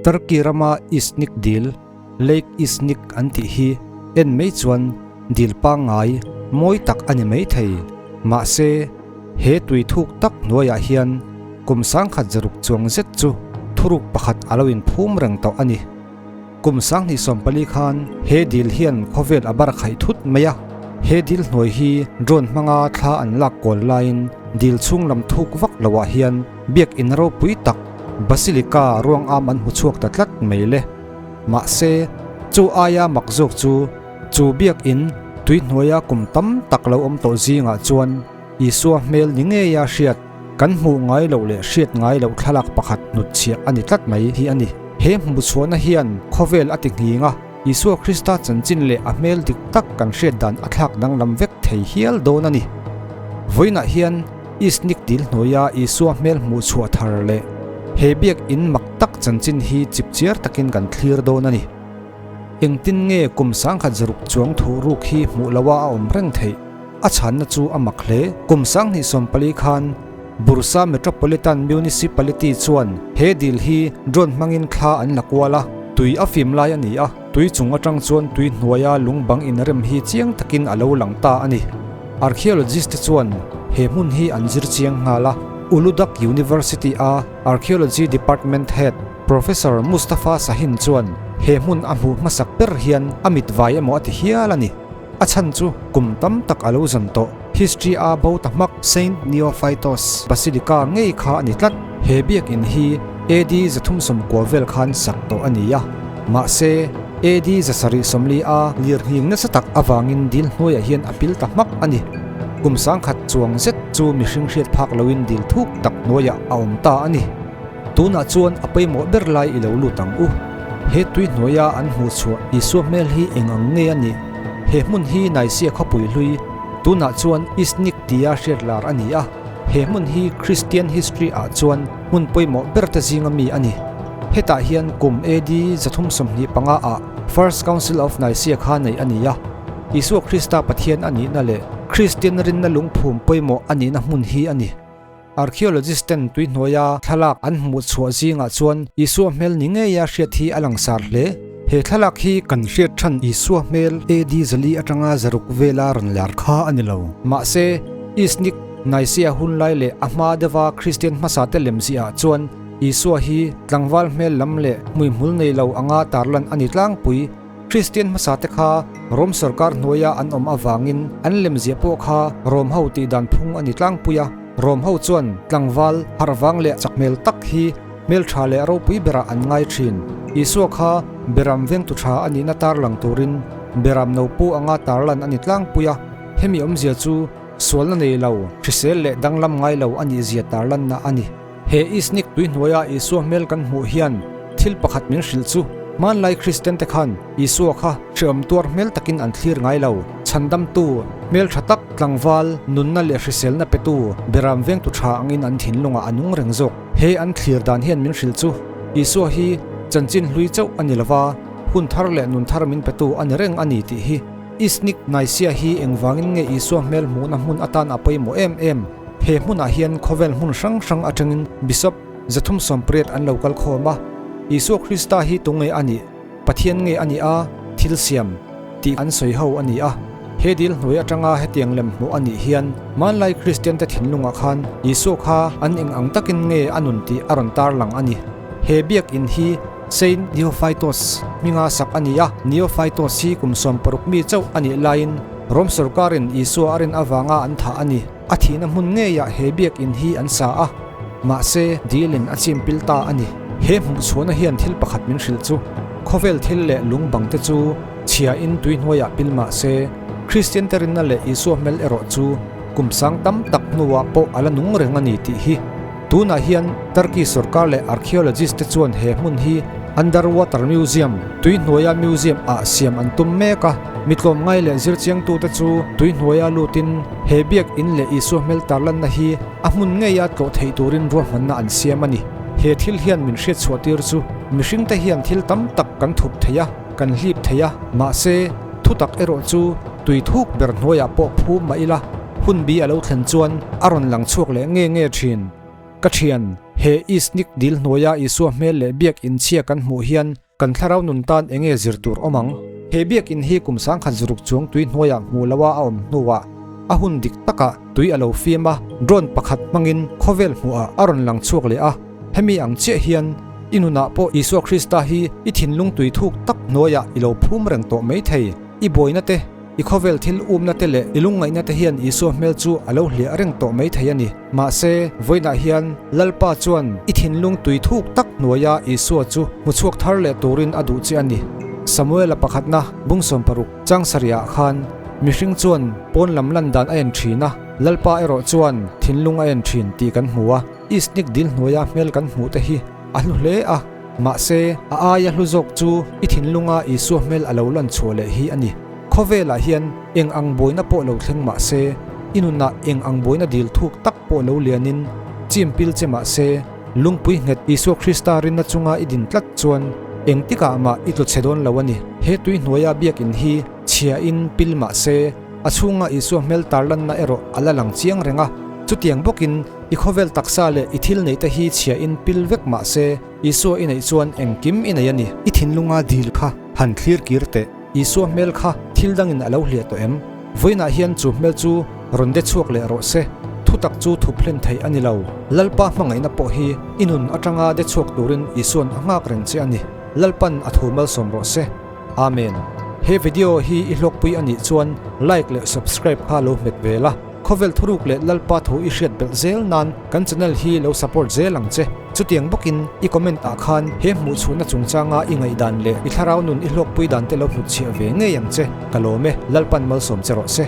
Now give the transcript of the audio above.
Turkey rama Iznik dil, Lake Iznik an tih hi en mai chuan dil pangngai mawi tak a ni mai thei. Mahse, he tui thuk tak hnuaiah hian kum sangkhat zaruk chuang zet chu thuruk pakhat a lo inphum reng tawh a ni. Kum 2014 khan he dil hian khawvel a bar khaih thut mai a, he dil hnuai hi drone hmanga thla an lak kawl laiin dil chhung lam thuk vak loah hian biakinn ropui tak Basilica ruang am an hmu chhuak ta tlat mai le. Mahse, chu aia mak zawk chu chu biakinn tui hnuaia kum tam tak lo awm tawh zingah chuan Isua hmel ni ngeia hriat Kan hmuh ngai loh leh hriat ngai loh thlalak pakhat hnutchhiah a ni tlat mai hi a ni. He hmuchhuahna hian khawvel a ti nghing a, Isua Krista chanchin leh a hmel dik tak kan hriat dan a thlak danglam vek thei hial dawn a ni. Vawiinah hian Iznik dil hnuaia Isua hmel hmuhchhuah thar leh he biakinn mak tak chanchin hi chipchiar takin kan thlir dawn a ni. Engtin nge kum 10,000 chuang thuhruk hi hmuh loha a awm reng theih? A chhanna chu a mak hle. Kum 2014 khan Bursa Metropolitan Municipality chuan he dil hi drone hmangin thla an la kual a, tui a fim lai a ni a, tui chung atang chuan tui hnuaia lung bang inrem hi chiang takin a lo lang ta a ni. Archaeologist te chuan he hmun hi an zir chiang nghal a, Uludag University a Archaeology Department Head Professor Mustafa Sahin chuan he hmun a hmuh hmasak ber hian a mit vai emaw a ti hial a ni. A chhan chu kum tam tak a lo zan tawh. History a bo ta hmak Saint Neophytos Basilica ngei kha a ni tlat. He biakinn hi AD 390 vel khan sak tawh a ni a. Mahse, AD 740 a lirnghing nasa tak avangin dil hnuaiah hian a pil ta hmak a ni. Kum 10,000 chuang zet chu mihring hriat phak loin dil thuk tak hnuaiah a awm ta a ni. Tunah chuan a pawimawh ber lai i lo lut ang u. He tui hnuaia an hmuh chhuah Isua hmel hi eng ang nge a nih? He hmun hi Nicaea khawpui hlui, tunah chuan Iznik tia hriat lar a ni a. He hmun hi Christian history ah chuan hmun pawimawh ber te zinga mi a ni. Hetah hian kum AD 325 ah First Council of Nicaea kha neih a ni a. Isua Krista Pathian a nihna leh Kristian rinna lungphum pawimawh a nihna hmun hi a ni. Archaeologist ten tui hnuaia thlalak an hmuh chhuah zingah chuan Isua hmel ni ngeia hriat hi a langsar hle. He thlalak hi kan hriat than Isua hmel AD 400 atanga 600 vela rawn lar kha a ni lo. Mahse, Iznik, Nicaea hun lai leh a hma deuha Kristian hmasa te lem ziah chuan Isua hi tlangval hmel lam leh hmuihmul nei lo anga tarlan a ni tlangpui. Kristian hmasate kha Rom sorkar hnuaia an awm avangin an lemziah pawh kha Rom ho tih dan phung a ni tlangpui a. Rom ho chuan tlangval, harhvang leh chak hmel tak hi hmeltha leh ropui berah an ngai thin. Isua kha beram vengtu tha a nihna tarlang turin beram no pu anga tarlan a ni tlangpui a. Hemi awmzia chu sualna nei lo, hrisel leh danglam ngai lo a nihzia tarlanna a ni. He Iznik tui hnuaia Isua hmel kan hmuh hian thil pakhat min hrilh chu, hmanlai Kristiante khan Isua kha hreawm tuar hmel takin an thlir ngai lo. Chhandamtu, hmel tha tak, tlangval, nunna leh hriselna petu, beram vengtu tha angin an thinlungah a nung reng zawk. He an thlir dan hian min hrilh chu, Isua hi chanchin hlui chauh a ni lova, hun thar leh nun thar min petu a ni reng a ni tih hi. Iznik Nicaea hi engvangin nge Isua hmel hmuhna hmun atan a pawimawh em em? He hmunah hian khawvel hmun hrang hrang atangin Bishop 380 an lo kal khawm a, Isua Krista hi tu nge a nih, Pathian nge a nih a, thil siam, tih an sawi ho a ni a. He dil hnuai atanga hetiang lem hmuh a nih hian hmanlai Kristiante thinlungah khan Isua kha an eng ang takin nge a nun tih a rawn tarlang a ni. He biakinn hi Saint Neophytos hminga sak a ni a, Neophytos hi kum 60 mi chauh a nih laiin Rom sorkarin Isua a rin avanga an thah a ni. A thihna hmun ngeiah he biakinn hi an sa a, mahse dilin a chim pil ta a ni. He hmuhchhuahna hian thil pakhat min hrilh chu, khawvel thil leh lung bang te chu chhiain tui hnuaiah pil mah se, Kristian te rinna leh Isua hmel erawh chu kum sang tam tak hnuah pawh a la nung reng a ni tih hi. Tunah hian Turkey sorkar leh archaeologist te chuan he hmun hi Underwater Museum, tui hnuaia museum, ah siam an tum mek a. Mi tlawmngai leh zirchiangtute chu tui hnuaia lutin he biak in leh Isua hmel tarlanna hi a hmun ngeia tlawh theih turin ruahmanna an siam a ni. He thil hian min hriatchhuah tir chu mihringte hian thil tam tak kan thup thei a, kan hlip thei a, mahse, thutak erawh chu tui thuk ber hnuaiah pawh phum mah ila, hun bi a lo thlen chuan a rawn lang chhuak leh nge nge thin. Ka thian, he Iznik dil hnuaia Isua hmel leh biakinn chhia kan hmuh hian kan thlarau nun tan enge zir tur awm ang? He biakinn hi kum sangkhat zuruk chuang tui hnuaiah hmuh loha a awm hnuah a hun dik takah tui a lo fim a, drone pakhat hmangin khawvel hmuhah a rawn lang chhuak leh a. Hemi ang chiah hian i nunah pawh Isua Krista hi i thinlung tui thuk tak hnuaiah i lo phum reng tawh maithei. I buaina te, i khawvel thil umna te leh i lungngaihna te hian Isua hmel chu a lo hliah reng tawh maithei a ni. Mahse, vawiinah hian Lalpa chuan i thinlung tui thuk tak hnuaia Isua chu hmu chhuak thar leh turin a duh che a ni. Samuela pakhatna bung 16 chang sarihah khan mihring chuan pawn lam lan dan a en thin a, Lalpa erawh chuan thinlung a en thin tih kan hmu a. Iznik dil hnuaia hmel kan hmuh te hi a hlu hle a, mahse a aia hlu zawk chu i thinlunga Isua hmel a lo lan chhuah leh hi a ni. Khawvelah hian eng ang buaina pawh lo thleng mah se, i nunah eng ang buaina dil thuk tak pawh lo lianin chim pil che mah se, lungpui nghet Isua Krista rinna chunga i din tlat chuan engtikah mah i tlu chhe dawn lo a ni. He tui hnuaia biakinn hi chhiain pil mah se, a chhunga Isua hmel tarlanna erawh a la lang chiang reng a. Chutiang bawkin i khawvel taksa leh i thil neihte hi chhiain pil vek mah se, Isua i neih chuan engkim i nei a ni. I thinlunga dil kha han thlir kir teh. Isua hmel kha thil dangin a lo hliah tawh em? Vawiinah hian chu hmel chu rawn de chhuak leh rawh se. Thutak chu thup hlen theih a ni lo. Lalpa hmangaihna pawh hi i nun atanga de chhuak turin Isua'n a nghak reng che a ni. Lalpan a thu malsawm rawh se. Amen. He video hi i hlawkpui a nih chuan like leh subscribe kha lo hmet ve la. Khawvel thuruk leh Lalpa thu i hriat belh zel nan kan channel hi lo support zel ang che. Chutiang bawkin i comment ah khan he hmuhchhuhna chungchanga i ngaihdan leh i thlarau nun i hlawkpui dan te lo hnutchhiah ve ngei ang che. Ka lawm e, Lalpan malsawm che rawh se.